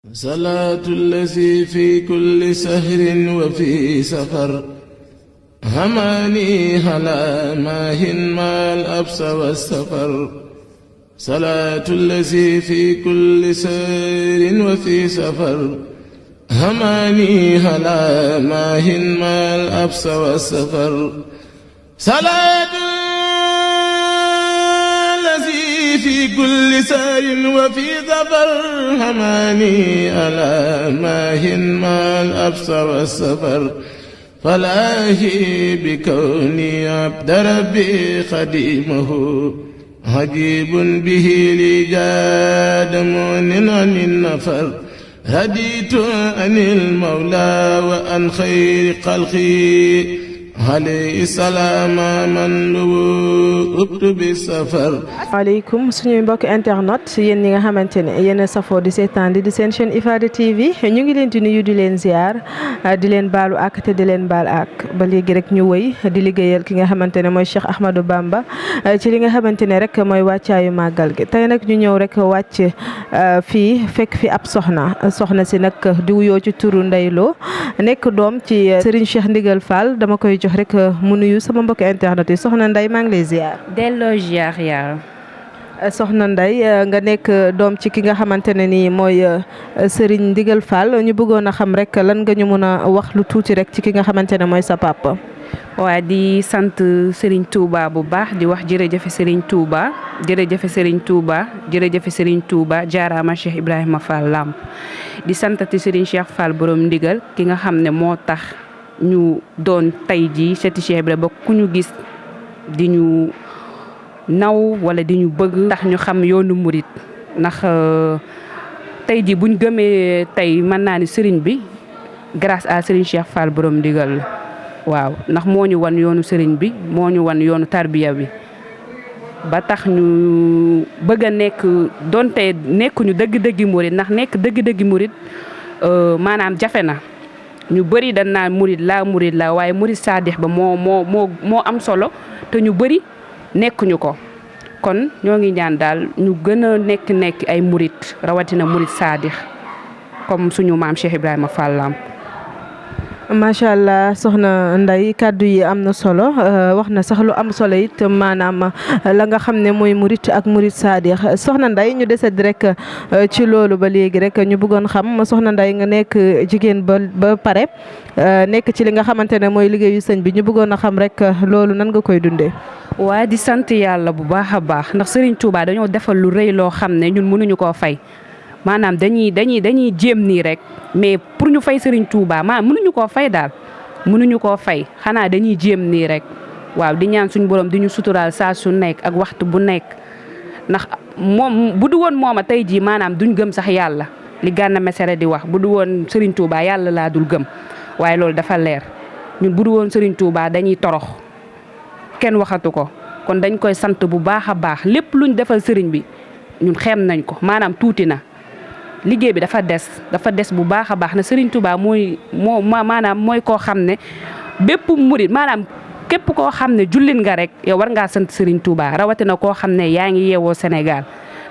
صلاة الذي في كل سهر وفي سفر هماني هلا ماهن ما الأبس والسفر صلاة الذي في كل سهر وفي سفر هماني هلا ماهن ما الأبس والسفر صلاة في كل سار وفي ظفر هماني ألا ماهن ما الأبص والسفر فلاهي بكوني عبد ربي خديمه عجيب به لي جاد مؤن عن النفر هديت عن المولى وعن خير خلقي عليه السلام man lu ubtu bi safar. Waaleykum suñuy mbokk internet yéen ñi nga xamante ne yéen a safoo di seetaan di seen chaîne IFADA TV ñu ngi leen di nuyu di leen ziar di leen baalu ak te di leen baal ak ba léegi rek ñu wëy di liggéeyal ki nga xamante ne mooy Cheikh Ahmadou Bamba ci li nga xamante ne rek mooy wàccaayu màggal gi tey nag ñu ñëw rek wàcc fii fekk fi ab soxna si nag di wuyoo ci turu Ndeye Lo nekk doom ci Serigne Cheikh Ndigal Fall dama koy jox rek mu nuyu sama mbokk internet yi soxna Ndeye maa ngi lay ziar. delloo ziar yaa. soxna Ndeye nga nekk doom ci ki nga xamante ne nii mooy Serigne Ndigal Fall ñu bëggoon a xam rek lan nga ñu mën a wax lu tuuti rek ci ki nga xamante ne mooy sa papa. waa di sant Serigne Touba bu baax di wax jërëjëf Serigne Touba jërëjëf Serigne Touba jërëjëf Serigne Touba jaaraama Cheikh Ibrahima Fall Lamp di santati Serigne Cheikh Fall borom ndigal ki nga xam ne moo tax ñu doon tey jii seti Cheikh Ibrahima ba ku ñu gis di ñu naw wala di ñu bëgg ndax ñu xam yoonu murit ndax tey jii buñ gëmee tey mën naa ni Serigne bi grâce à Serigne Cheikh Fall borom ndigal la waaw ndax moo ñu wan yoonu Serigne bi moo ñu wan yoonu tarbiya bi ba tax ñu bëgg a nekk donte nekkuñu dëgg-dëggi murit ndax nekk dëgg-dëggi murit maanaam jafe na ñu bëri dañ naan murit la waaye murit saadix ba moo am solo te ñu bëri nekkuñu ko kon ñoo ngi ñaan daal ñu gën a nekk ay murit rawatina murit saadix comme suñu maam Cheikh Ibrahima Fall Lamp. macha allah soxna Ndeye kàddu yi am na solo wax na sax lu am solo it maanaam la nga xam ne mooy murit ak murit saadix soxna Ndeye ñu desandi rek ci loolu ba léegi rek ñu bëggoon xam soxna Ndeye nga nekk jigéen ba pare nekk ci li nga xamante ne mooy liggéeyu sëñ bi ñu bëggoon a xam rek loolu nan nga koy dundee. waa di sant yàlla bu baax a baax ndax Serigne Touba dañoo defal lu rëy loo xam ne ñun mënuñu koo fay. maanaam dañuy jéem nii rek mais pour ñu fay Serigne Touba mënuñu koo fay daal mënuñu koo fay xanaa dañuy jéem nii rek waaw di ñaan suñu borom di ñu suturaal saa su nekk ak waxtu bu nekk ndax moom bu du woon mooma tey jii maanaam duñ gëm sax yàlla li Gana Messere di wax bu du woon Serigne Touba yàlla laa dul gëm waaye loolu dafa leer ñun bu du woon Serigne Touba dañuy torox kenn waxatu ko kon dañ koy sant bu baax a baax lépp luñ defal Serigne bi ñun xeem nañ ko maanaam tuuti na. liggéey bi dafa des bu baax a baax na Serigne Touba maanaam mooy koo xam ne bépp murit maanaam képp koo xam ne jullit nga rek yow war ngaa sant Serigne Touba rawatina koo xam ne yaa ngi yeewoo Sénégal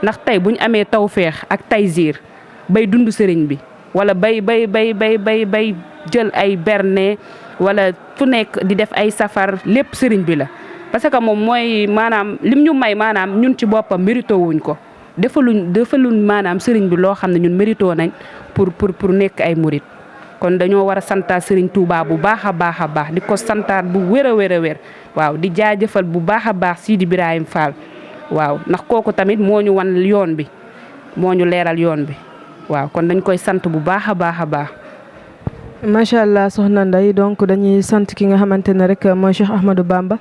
ndax tey bu ñu amee tawféex ak taysiir bay dund Serigne bi wala bay jël ay berne wala fu nekk di def ay safar lépp Serigne bi la parce que moom mooy maanaam lim ñu may maanaam ñun ci boppam mérito wuñ ko. defaluñ maanaam Serigne bi loo xam ne ñun mérito nañ pour nekk ay murit kon dañoo war a santaat Serigne Touba bu baax a baax di ko santaat bu wér a wér waaw di jaajëfal bu baax a baax Sidi Ibrahima Fall waaw ndax kooku tamit moo ñu wan yoon bi moo ñu leeral yoon bi waaw kon dañ koy sant bu baax a baax. macha allah soxna Ndeye donc dañuy sant ki nga xamante ne rek mooy Cheikh Ahmadou Bamba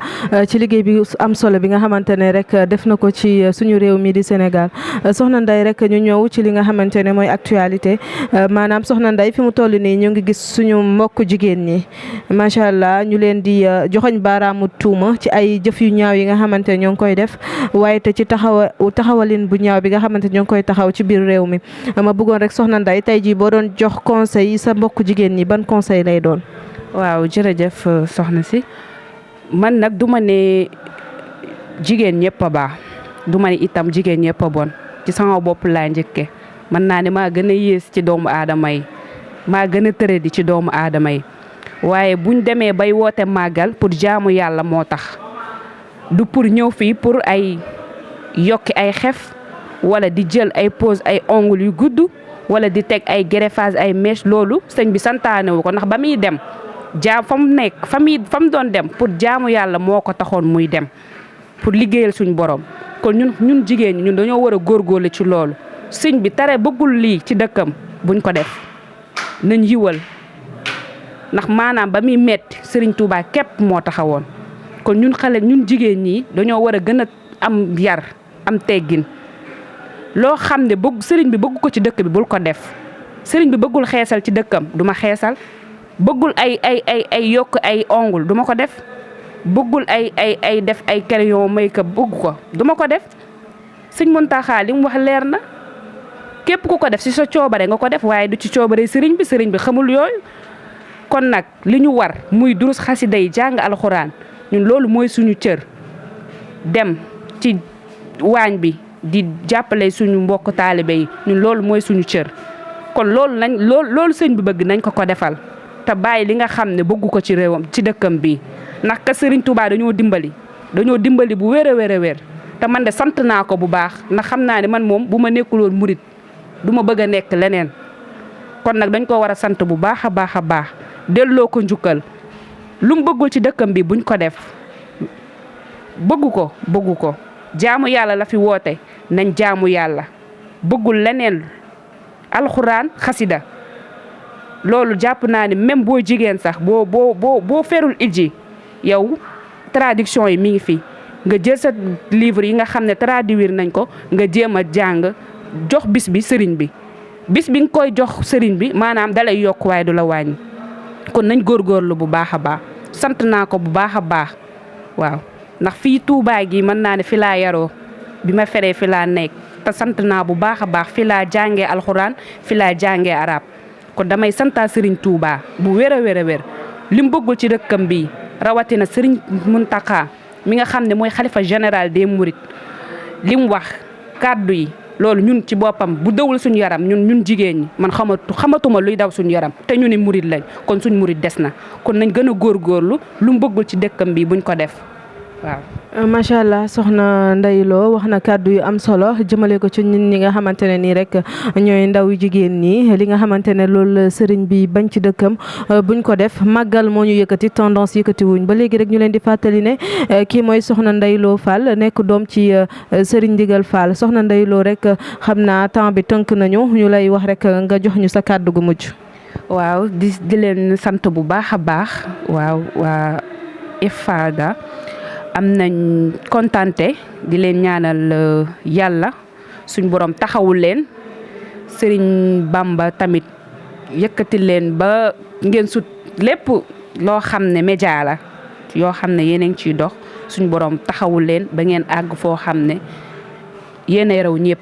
ci liggéey bi am solo bi nga xamante ne rek def na ko ci suñu réew mi di Sénégal soxna Ndeye rek ñu ñëw ci li nga xamante ne mooy actualité maanaam soxna Ndeye fi mu toll nii ñu ngi gis suñu mbokk jigéen ñi macha allah ñu leen di joxoñ baaraamu tuuma ci ay jëf yu ñaaw yi nga xamante ne ñoo ngi koy def waaye te ci taxawalin bu ñaaw bi nga xamante ne ñoo ngi koy taxaw ci biir réew mi ma bëggoon rek soxna Ndeye tey jii boo doon jox conseil yi sa mbokk jigéen ñi ban conseil lay doon. waaw jërëjëf soxna si man nag du ma ne jigéen ñëpp a baax du ma ne itam jigéen ñëpp a bon ci sama bopp laa njëkke mën naa ne maa gën a yées ci doomu aadama yi maa gën a tëradi ci doomu aadama yi waaye buñ demee bay woote màggal pour jaamu yàlla moo tax du pour ñëw fii pour ay yokki ay xef wala di jël ay pose ay ongles yu gudd wala di teg ay greffage ay mèche loolu sëñ bi santaane wu ko ndax ba muy dem fa mu nekk fa mu doon dem pour jaamu yàlla moo ko taxoon muy dem pour liggéeyal suñ borom kon ñun jigéen ñi ñun dañoo war a góorgóorlu ci loolu sëñ bi tere bëggul lii ci dëkkam buñ ko def nañ yiwal ndax maanaam ba muy metti Serigne Touba képp moo taxawoon kon ñun xale ñun jigéen ñi dañoo war a gën a am yar am teggin loo xam ne sëriñ bi bëgg ko ci dëkk bi bul ko def sëriñ bi bëggul xeesal ci dëkkam duma xeesal bëggul ay yokk ay ongles duma ko def bëggul ay def ay crayon make-up bëgg ko duma ko def sëñ Mountakha li mu wax leer na képp ku ko def ci sa coobare nga ko def waaye du ci coobare sëriñ bi xamul yooyu kon nag li ñu war muy durus xasida yi jàng alxuraan ñun loolu mooy suñu cër dem ci waañ bi di jàppale suñu mbokk taalibe yi ñun loolu mooy suñu cër kon loolu sëñ bi bëgg nañ ko defal te bàyyi li nga xam ne bëggu ko ci réewam ci dëkkam bi ndax ka Sëriñ Tuubaa dañoo dimbali bu wér a wér a wér te man de sant naa ko bu baax ndax xam naa ne man moom bu ma nekkuloon murit du ma bëgg a nekk leneen kon nag dañ ko war a sant bu baax a baax a baax delloo ko njukkal lu mu bëggul ci dëkkam bi buñ ko def bëggu ko jaamu yàlla la fi woote nañ jaamu yàlla bëggul leneen alxuraan xasida loolu jàpp naa ne même boo jigéen sax boo ferul ijji yow traduction yi mi ngi fi nga jël sa livre yi nga xam ne traduire nañ ko nga jéem a jàng jox bis bi sëriñ bi bis bi nga koy jox sëriñ bi maanaam dalay yokk waaye du la wàññi kon nañ góorgóorlu bu baax a baax sant naa ko bu baax a baax waaw ndax fii Touba gi mën naa ne fi laa yaroo bi ma feree fi laa nekk te sant naa bu baax a baax fi laa jàngee alxuraan fi laa jàngee arab kon damay santaa Serigne Touba bu wér a wér a wér li mu bëggul ci dëkkam bi rawatina Serigne Mountakha mi nga xam ne mooy xalifa général des Mourides li mu wax kàddu yi loolu ñun ci boppam bu dawul suñu yaram ñun jigéen ñi man xamatuma luy daw suñu yaram te ñu ni murid lañ kon suñu murid des na kon nañ gën a góorgóorlu lu mu bëggul ci dëkkam bi buñ ko def waaw. macha allah soxna Ndeye Lo wax na kàddu yu am solo jëmale ko ci ñun ñi nga xamante ne nii rek ñooy ndaw yu jigéen ñi li nga xamante ne loolu sëriñ bi bañ ci dëkkam buñ ko def màggal moo ñu yëkkati tendance yëkkati wuñ ba léegi rek ñu leen di fàttali ne kii mooy soxna Ndeye Lo Fall nekk doom ci sëriñ Ndigal Fall soxna Ndeye Lo rek xam naa temps bi tënk nañu ñu lay wax rek nga jox ñu sa kàddu gu mujj. waaw di leen sant bu baax a baax waaw waa IFADA am nañ kontante di leen ñaanal yàlla suñ borom taxawul leen Sëriñ Bamba tamit yëkkati leen ba ngeen sut lépp loo xam ne média la yoo xam ne yéen a ngi ciy dox suñ borom taxawul leen ba ngeen àgg foo xam ne yéen a raw ñëpp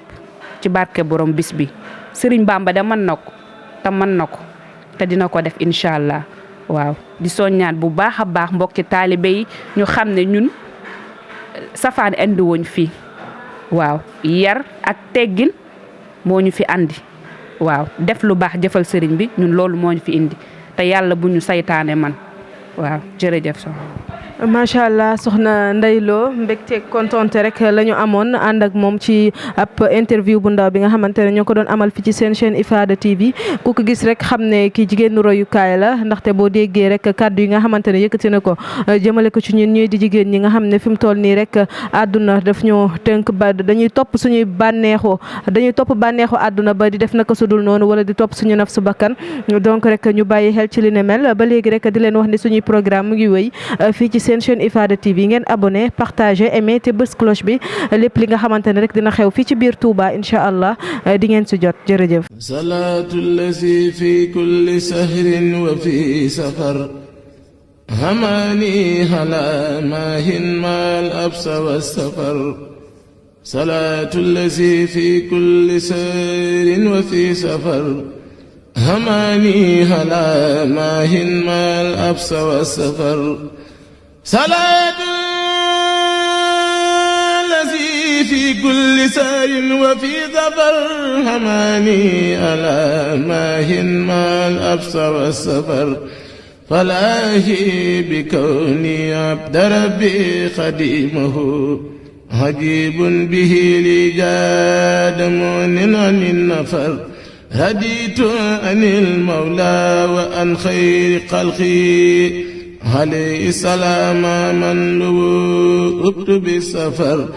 ci barke borom bis bi Sëriñ Bamba da mën na ko te mën na ko te dina ko def incha allah waaw di soññaat bu baax a baax mbokki taalibe yi ñu xam ne ñun safaan indi woñ fii waaw yar ak teggin moo ñu fi andi waaw def lu baax jëfal sëriñ bi ñun loolu moo ñu fi indi te yàlla bu ñu saytaane man waaw jërëjëf soxna. macha allah soxna Ndeye Lo mbégte kontonte rek la ñu amoon ànd ak moom ci ab interview bu ndaw bi nga xamante ne ñoo ko doon amal fi ci seen chaîne IFADA TV ku ko gis rek xam ne kii jigéenu royukaay la ndaxte boo déggee rek kàddu yi nga xamante ne yëkkati na ko jëmale ko ci ñun ñuy di jigéen ñi nga xam ne fi mu toll nii rek àdduna daf ñoo tënk ba dañuy topp suñuy bànneexu àdduna ba di def naka sudul noonu wala di topp suñu naf su bakkan donc rek ñu bàyyi xel ci li ne mel ba léegi rek di leen wax ne suñuy programme mu ngi wéy fii ci seen chaîne IFADA TV ngeen abonné partagé aimé te bës cloche bi lépp li nga xamante ne rek dina xew fii ci biir Touba incha allah di ngeen si jot jërëjëf. salaatu lazi fi kulli sahrin wa fi safar hamani hala mahin mal absa wa safar salaatu lazi fi kulli sahrin wa fi safar هماني هلا ماهن ما الأبس والسفر صلاة الذي في كل سار وفي ظفر هماني ألا ماهن ما الأبصر والسفر فلاهي بكوني عبد ربي خديمه عجيب به لي جاد مؤن عن النفر هديت عن المولى وعن خير خلقي عليه السلام من لو بالسفر